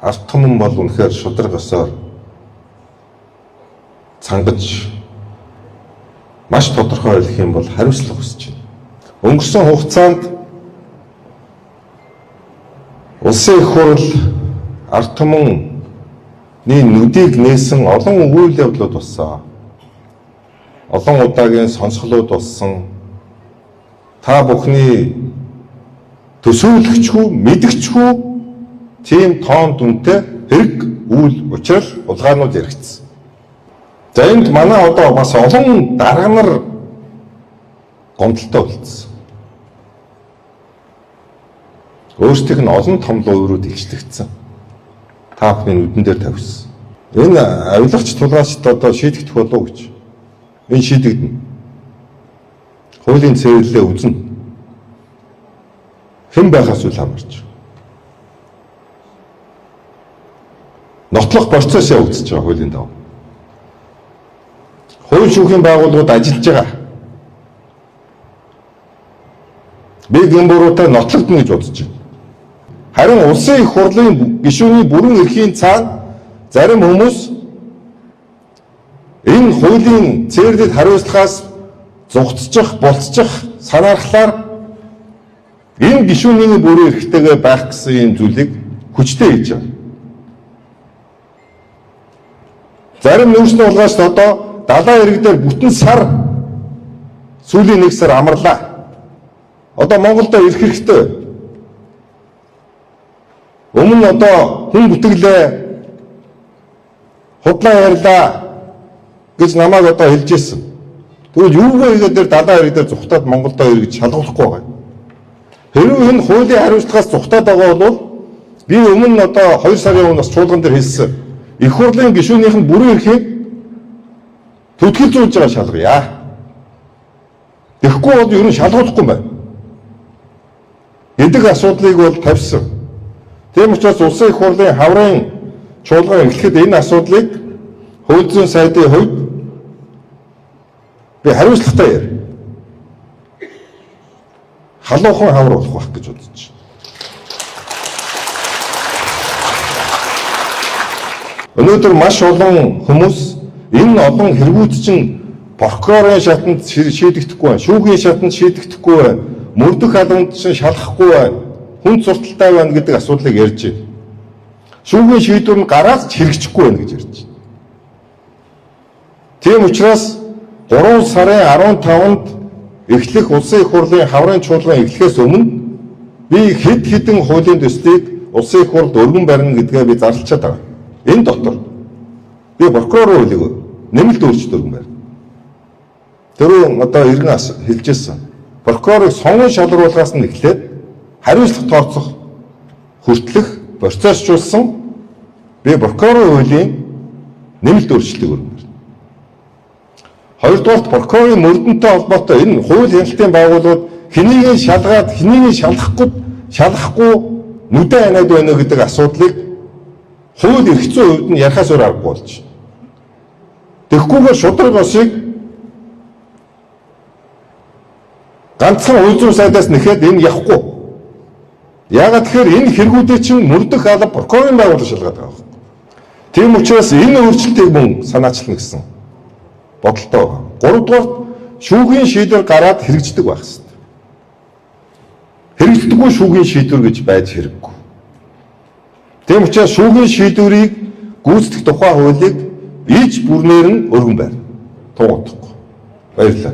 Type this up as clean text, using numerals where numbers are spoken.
Ард түмэн бол үнэхээр шударга ёсоор цангаж маш тодорхой хэлэх юм бол хариуцлага хүсэж байна. Өнгөрсөн хугацаанд улсын их хурл ард түмэнний нүдийг нээсэн олон үйл явдлууд болсон. Олон удаагийн сонсголууд болсон. Та бүхний төсөөлөгчгүй, мэдгчгүй тийм тоон дүнтэй хэрэг үйл учрал улгаанууд яригдсан. За энд манай одоо бас олон дарга нар гомдолтой болцсон. Өөрсдийнх нь олон томлоо өрөөд илчлэгдсэн. Та бүхний нүдэн дээр тавьсан. Энэ авилгач тулгаачд одоо шийдэгдэх болов уу гэж. Энэ шийдэгдэнэ. Хуулийн цэвэрлэлээ үзнэ. Хэн байхаас үл хамаарч. Нотлох процесс явагдаж байгаа хуулийн дагуу. Хууль шүүхийн байгууллагууд ажиллаж байгаа. Би гин буруутай нотлогдно гэж бодож байна. Харин улсын их хурлын гишүүний бүрэн эрхийн цаана зарим хүмүүс энэ хуулийн цээрлэл хариуцлагаас зугтчих, болцчих санаархлаар энэ гишүүний бүрэн эрхтэйгээ байх гэсэн юм зүйлийг хүчтэй хийж байгаа. Зарим нүүрсний улгаач одоо далайн ирэг дээр бүтэн сар сүүлийн нэг сар амарлаа. Одоо Монголд ирэх хэрэгтэй. Өмнө нь одоо хүн бүтгэлээ худлаа ярьлаа гэж намайг одоо хэлж ирсэн. Тэгвэл юугаа хийгээд тэр далайн ирэг дээр зүхтаад Монголд ирэх гэж шалгуулахгүй байгаа. Хэрвээ энэ хуулийн хариуцлагаас зүхтаад байгаа бол би өмнө нь одоо 2 сарын өмнө бас чуулган дээр хэлсэн. Их хурлын гишүүнийх нь бүрэн эрхийг түтгэл зүүж байгаа шалгая. Тэгэхгүй бол ер нь шалгуулахгүй юм байна гэдэг асуудлыг бол тавьсан. Тийм учраас улсын их хурлын хаврын чуулган эхлэхэд энэ асуудлыг хууль зүйн сайдын хувьд би хариуцлагатай ярь. Халуухан хавар болох байх гэж бодож байна. Өнөөдөр маш олон хүмүүс энэ олон хэрэгүүд чинь прокурорын шатанд шийдэгдэхгүй байна, шүүхийн шатанд шийдэгдэхгүй байна, мөрдөх албанд чинь шалгахгүй байна, хүн сурталтай байна гэдэг асуудлыг ярьж байна. Шүүхийн шийдвэр нь гараад ч хэрэгжихгүй байна гэж ярьж байна. Тийм учраас 3 сарын 15-нд эхлэх улсын их хурлын хаврын чуулган эхлэхээс өмнө би хэд хэдэн хуулийн төслийг улсын их хурлд өргөн барина гэдгээ би зарлчаад байгаа. Энэ дотор би прокурорын хуулийг нэмэлт өөрчлөлт өргөн барина. Түрүү одоо иргэн хэлж ирсэн. Прокурорыг сонгон шалруулгаас нь эхлээд хариуцлага тооцох хүртэлх процессжуулсан би прокурорын хуулийн нэмэлт өөрчлөлтийг өргөн барина. Хоёрдугаарт прокурорын мөрдөнтэй холбоотой энэ хууль хяналтын байгууллагууд хэнийг нь шалгаад хэнийг нь шалгахгүй нүдэн анаад байна уу гэдэг асуудлыг хууль эрх зүйн хувьд нь ярихаас өөр аргагүй болж байна. Тэгэхгүйгээр шударга ёсыг ганцхан хууль зүйн сайдаас нэхэд энэ явахгүй. Яагаад тэгэхээр энэ хэрэгүүдээ чинь мөрдөх алба прокурорын байгууллага шалгаад байгаа байхгүй. Тийм учраас энэ өөрчлөлтийг мөн санаачлана гэсэн бодолтой байгаа. Гуравдугаарт шүүхийн шийдвэр гараад хэрэгждэг байх хэрэгтэй. Хэрэгждэггүй шүүхийн шийдвэр гэж байж хэрэггүй. Тийм учраас шүүхийн шийдвэрийг гүйцэтгэх тухай хуулийг иж бүрнээр нь өргөн байр. Туугдахгүй. Баярлалаа.